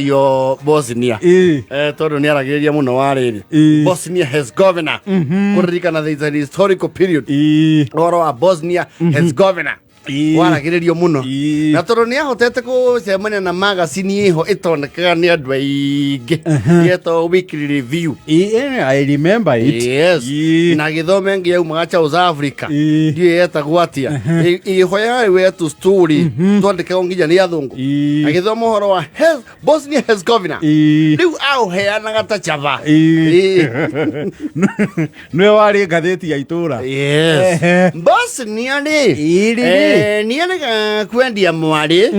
Yo Bosnia. Tondu nĩ aragĩrĩria mũno wa rĩrĩ Bosnia Herzegovina, kũririkana there is an historical period ũhoro wa Bosnia Herzegovina waragĩrĩrio mũno, na tondũ nĩ ahotete gũcemania na magacini ĩho ĩtonekaga nĩ andũ aingĩ yetagwo Weekly Review. I remember it. Yes. Na gĩthome ĩngĩ yaumaga South Africa, ndiũĩ yetagwo atĩa. Ĩho yarĩ wetu story twandĩkagwo nginya nĩ athũngũ. Agĩthoma ũhoro wa Bosnia Herzegovina, rĩu aũheanaga ta chava. Nĩwe warĩ ngathĩti ya itũra. Yes. Bosnia rĩ, Ĩĩ rĩ. Nĩarega kwendia mwarĩ.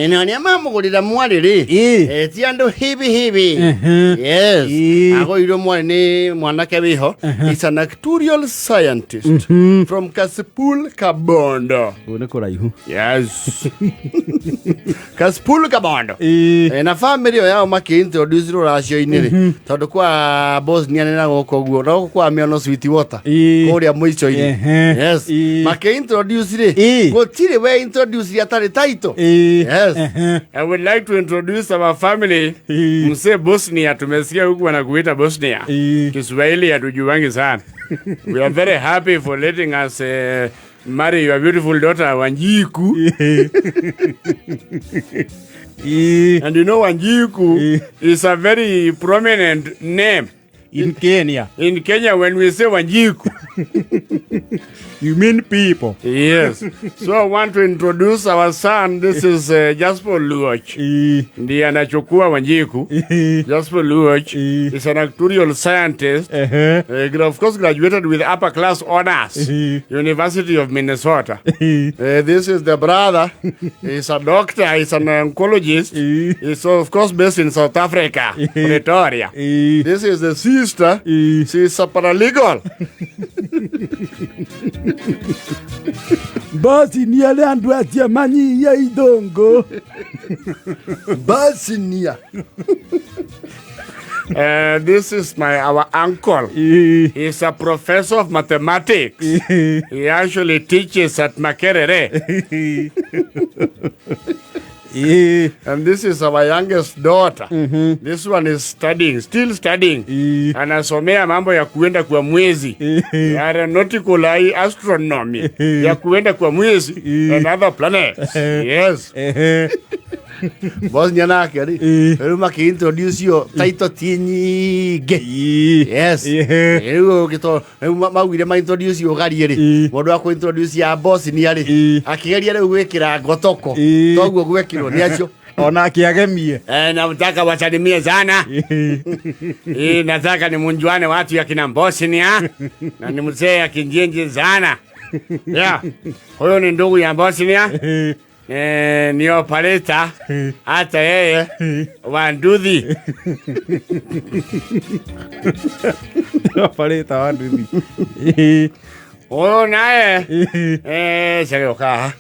Na arĩa mamũgũrĩra mwarĩ rĩ, ti andũ hivi hivi. Yes. Agũrirwo mwarĩ nĩ mwanake wĩho, is an actuarial scientist from Kasipul Kabondo. Kũu nĩ kũraihu. Yes, Kasipul Kabondo. Na family ĩyo yao makĩ-introduce rũracio-inĩ rĩ, tondũ kwa Bosnia nĩ na gũkũ ũguo, na gũkũ kwa Miono Sweet Water, kũrĩa mũico-inĩ. Yes. Makĩ-introduce rĩ, gũtirĩ we introduce atarĩ title. Yes. I would like to introduce our family. Mzee Bosnia, tumesikia huku wanakuita Bosnia. Kiswahili hatujuangi sana. We are very happy for letting us marry your beautiful daughter Wanjiku. And you know Wanjiku is a very prominent name In Kenya. In Kenya, when we say Wanjiku, you mean people. Yes. So I want to introduce our son. This is Jasper Luoch. Ndiye anachukua Wanjiku. Jasper Luoch is an actuarial scientist. Of course, graduated with upper class honors, University of Minnesota. This is the brother. He's a doctor. He's an oncologist. He's of course based in South Africa, Pretoria. This is the sister. She's a paralegal. Basi ni ale andu aciamanyia ithũngũ. Bosnia. This is my our uncle. He's a professor of mathematics. He actually teaches at Makerere. And this is our youngest daughter. This one is studying, still studying. Anasomea mambo ya kuenda kwa mwezi. Aeronautical astronomy. Ya kuenda kwa mwezi and other planets. Yes. Bosnia nake rĩ, rĩu makĩ-introduce yo title ti nyingĩ. Yes. Rĩu ũgĩto rĩu maugire ma-introduce ũgarie rĩ, mũndũ wa kũ-introduce ya Bosnia rĩ, akĩgeria rĩu gwĩkĩra ngotoko, toguo gwekirwo nĩ acio. Ona akĩagemie. Nataka wasalimie sana. Nataka ni munjuane watu ya kina Bosnia na ni mzee ya kijiji sana. Yeah. Huyo ni ndugu ya Bosnia. Ni operator hata yeye wa nduthi. Operator wa nduthi. Huyo naye Chege ukaa.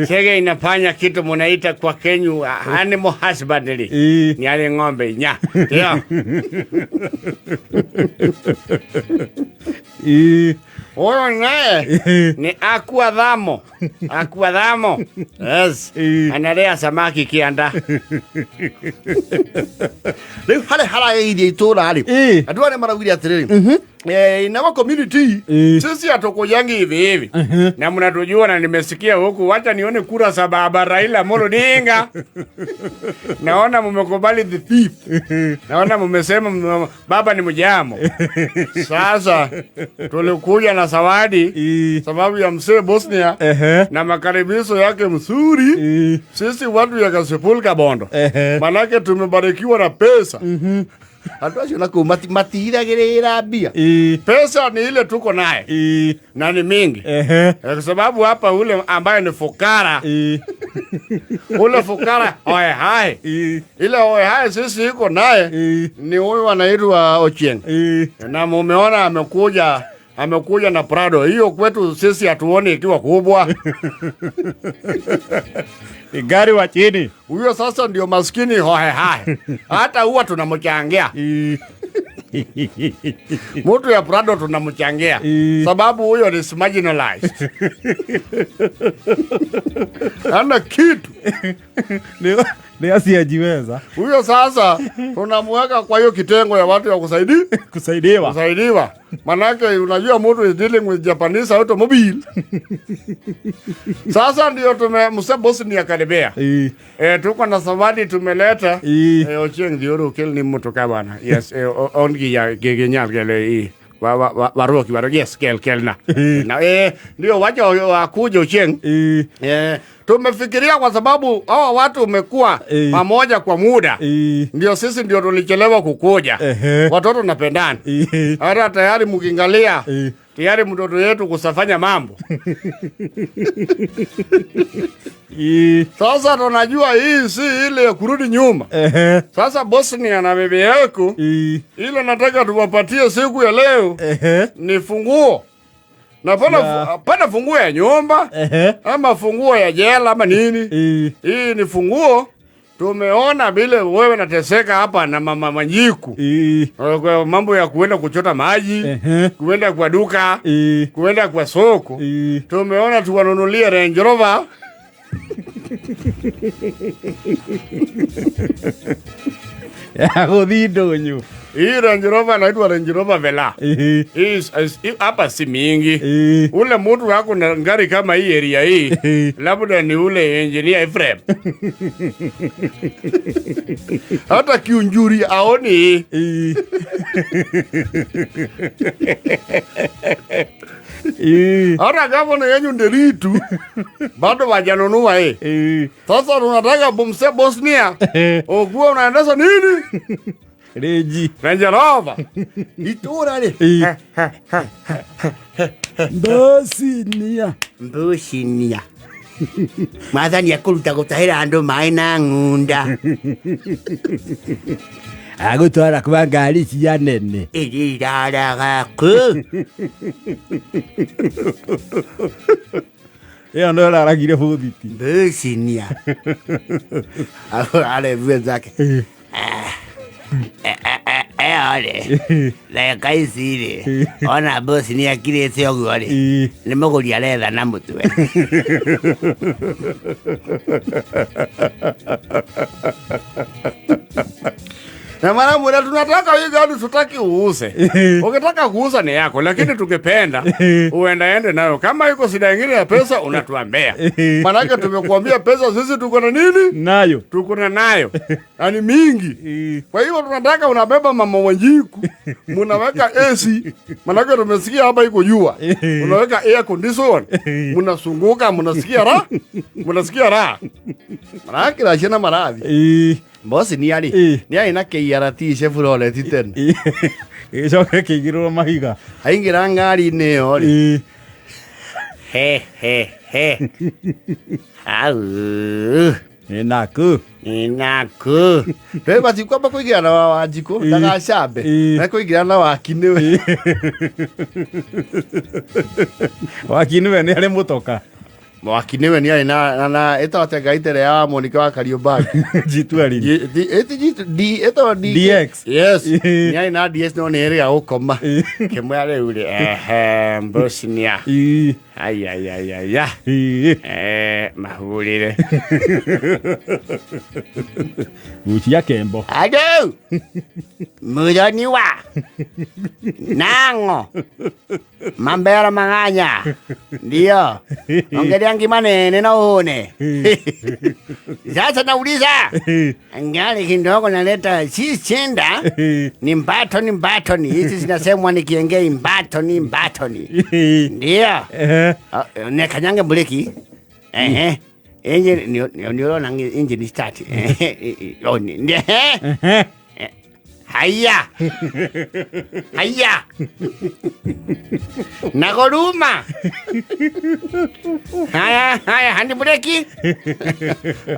Chege inafanya kitu munaita kwa Kenyu animal husbandry. Ni ale ng'ombe inya. Ndio. Huyo naye ni Akuadhamo. Akuadhamo. Yes. Analea samaki kianda. Rĩu harĩa haragĩirie itũra rĩ, andũ arĩa maraugire atĩrĩrĩ, in our community, sisi hatukujangi hivi hivi na mnatujua, na nimesikia huku, wacha nione kura za baba Raila Amolo Odinga. Naona mmekubali the thief, naona mmesema baba ni mjamo. Sasa tulikuja na zawadi sababu ya mzee Bosnia na makaribisho yake mzuri. Sisi watu ya Kasipul Kabondo, manake tumebarikiwa na pesa. Andũ acio na kũu matihithagĩrĩra mbia. Pesa ni ile tuko naye na ni mingi. Kwa sababu hapa ule ambaye ni fukara, ule fukara oe hai, ile oe hai sisi iko naye ni huyu anaitwa Ochieng. Na mumeona amekuja na Prado. Hiyo kwetu sisi hatuoni ikiwa kubwa. Ni gari wa chini. Huyo sasa ndio maskini hohe hai. Hata huwa tunamchangia. Mtu ya Prado tunamchangia. Sababu huyo ni marginalized. Hana kitu. Ni asiyejiweza. Huyo sasa tunamuweka kwa hiyo kitengo ya watu ya Kusaidiwa. Kusaidiwa. Manake unajua mtu is dealing with Japanese automobile. Sasa ndio mse Bosnia karibia. Tuko na zawadi tumeleta. Ochieng Dhioro kel ni mtu ka bwana. Yes, on gi ya gi nyal gele i. Wa wa wa waruoki waruoki yes kel kel na. Na ndio wacha wakuje Ochieng. Tumefikiria kwa sababu hawa watu umekuwa pamoja kwa muda. Ndio sisi ndio tulichelewa kukuja. Watoto napendana. Hata tayari mkiangalia tayari mtoto yetu kusafanya mambo. Sasa tunajua hii si ile ya kurudi nyuma. Sasa Bosnia na bibi yako ile nataka tuwapatie siku ya leo ni funguo. Na pana funguo ya nyumba ama funguo ya jela ama nini. Hii ni funguo. Tumeona vile wewe nateseka hapa na mama Manjiku. Kwa mambo ya kuenda kuchota maji, kuenda kwa duka, kuenda kwa soko. Tumeona tuwanunulie Range Rover. Ya gũthiĩ ndũnyũ. Hii Range Rover inaitwa Range Rover Velar. Hii hapa si mingi. Ule mtu wako na ngari kama hii area hii, labda ni ule engineer Ephraim. Hata kiunjuri aoni. Hata kama ni yenyu nderitu bado wajanunua hii. Sasa tunataka bumse Bosnia. Ukuwa unaendesha nini? Reji. Range Rover. Itura le. Bosnia. Bosnia. Mwathani akũruta gũtahĩra andũ maĩ na ng'unda. Agũtwara kwa ngari cia nene. Ĩrĩa iraraga kũ. Ĩyo no ĩraragire bũthiti. Bosnia. Ale wenzake. Ĩyo rĩ, reka ici rĩ, ona Bosnia akirĩte ũguo rĩ, nĩ mũgũri aretha na mũtwe. Na mara mwena tunataka hii gari tutaki uuze. Ukitaka kuuza ni yako, lakini tukipenda uendaende nayo. Kama iko shida nyingine ya pesa unatuambia. Manake tumekuambia pesa sisi tuko na nini? Nayo. Tuko na nayo. Yaani mingi. Kwa hiyo tunataka unabeba mama Wanjiku, mnaweka AC, manake tumesikia hapa iko jua. Unaweka air condition, mnasunguka, mnasikia raha. Mnasikia raha. Manake la shena maradhi. Bosi ni ali. Ni ali na KRT Chevrolet tena. Icoke kĩigĩrĩrwo mahiga. Aingĩra ngari-inĩ ĩyo rĩ. He he he. Au. Nĩ naku. Nĩ naku. Rĩu basi kwamba kũingĩra na Wanjikũ ndagacambe. Na kũingĩra na Waki nĩwe. Waki nĩwe nĩ arĩ mũtoka. Mwaki niwe ni ari na ĩtagwo atĩa ngari ĩrĩa ya Monica wa Kariobangi? G12. Ĩtagwo D DX. Yes. Ni ari na DS no nĩ ĩrĩga gũkoma. Kĩmwe rĩu rĩ, Bosnia. Ai ai ai ai ya. Mahũrĩre. Gucia kembo. Ado. Mũthoni wa. Nango. Mambera mang'anya. Ndio. Ongelea ngima nene na uone. Sasa nauliza. Ngali kidogo naleta si chenda. Ni mbatoni mbatoni. Hizi zinasemwa ni kiengei mbatoni mbatoni. Ndio. Ne kanyange breki. Engine ni unaona engine start. Haya. Haya. Nagoruma. Haya, haya, handbreki.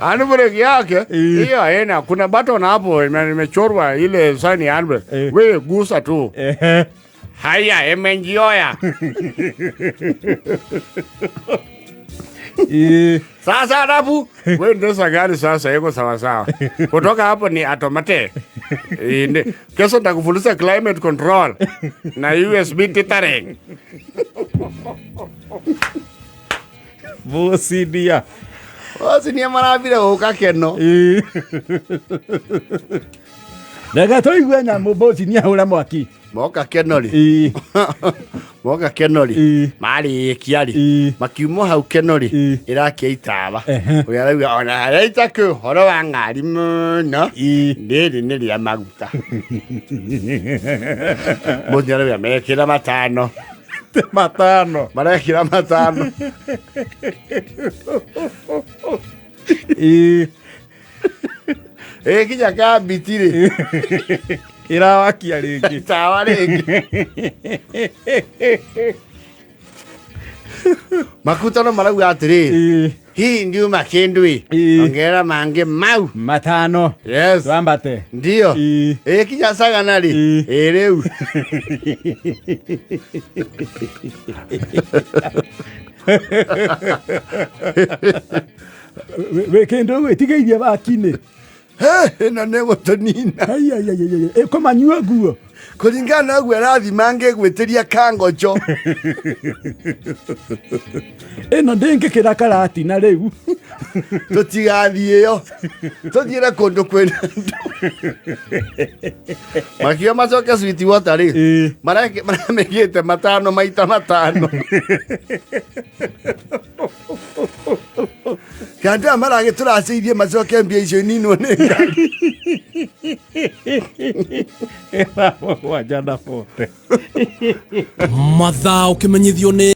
Handbreki yake hiyo haina. Kuna button hapo imechorwa ile sign ya handbrake. Wewe gusa tu. Haya, emenjioya. Sasa alafu wewe ndio gari sasa iko sawa sawa. Kutoka hapo ni automatic. Kesho nitakufundisha climate control na USB tethering. Bosidia. Bosnia marambire gũka keno. Reke tũigue nyamũ Bosnia hũra mwaki. Moka keno rĩ. Moka keno rĩ. Marĩkia rĩ. Makiuma hau keno rĩ. Ĩrakia itawa. Ũrĩa arauga ona harĩa itakĩ ũhoro wa ng'ari mũno. Rĩrĩ nĩ rĩa maguta. Bosnia arauga mekĩra matano. Matano. Marekĩra matano. Ĩkinya kambiti rĩ. Ĩrawakia rĩngĩ. Tawa rĩngĩ. Makutano marauga atĩrĩrĩ. Hii ndiuma kĩndũ ĩ. Ongerera mangĩ mau. Matano. Yes. Twambate. Ndio. Ĩkinya sagana rĩ. Ĩ rĩu. Wĩ kĩndũ wĩtigĩirie wakinĩ. Ĩno nĩ gũtũnina. Ĩkũmanyua nguo. Kũringana na ũguo ĩrathima ngĩgwĩtĩria kangocho. Ĩno ndĩngĩkĩra karatina rĩu. Tũtigathiĩ ĩyo. Tũthiĩre kũndũ kwĩna andũ. Makiuga macoke sweet water rĩ. Maramĩkĩte matano maita matano. Andũ aya maragĩtũracĩirie macoke mbia icio ininwo nĩ ngari. Mũgwanja na bote. Mathaa ũkĩmenyithio nĩ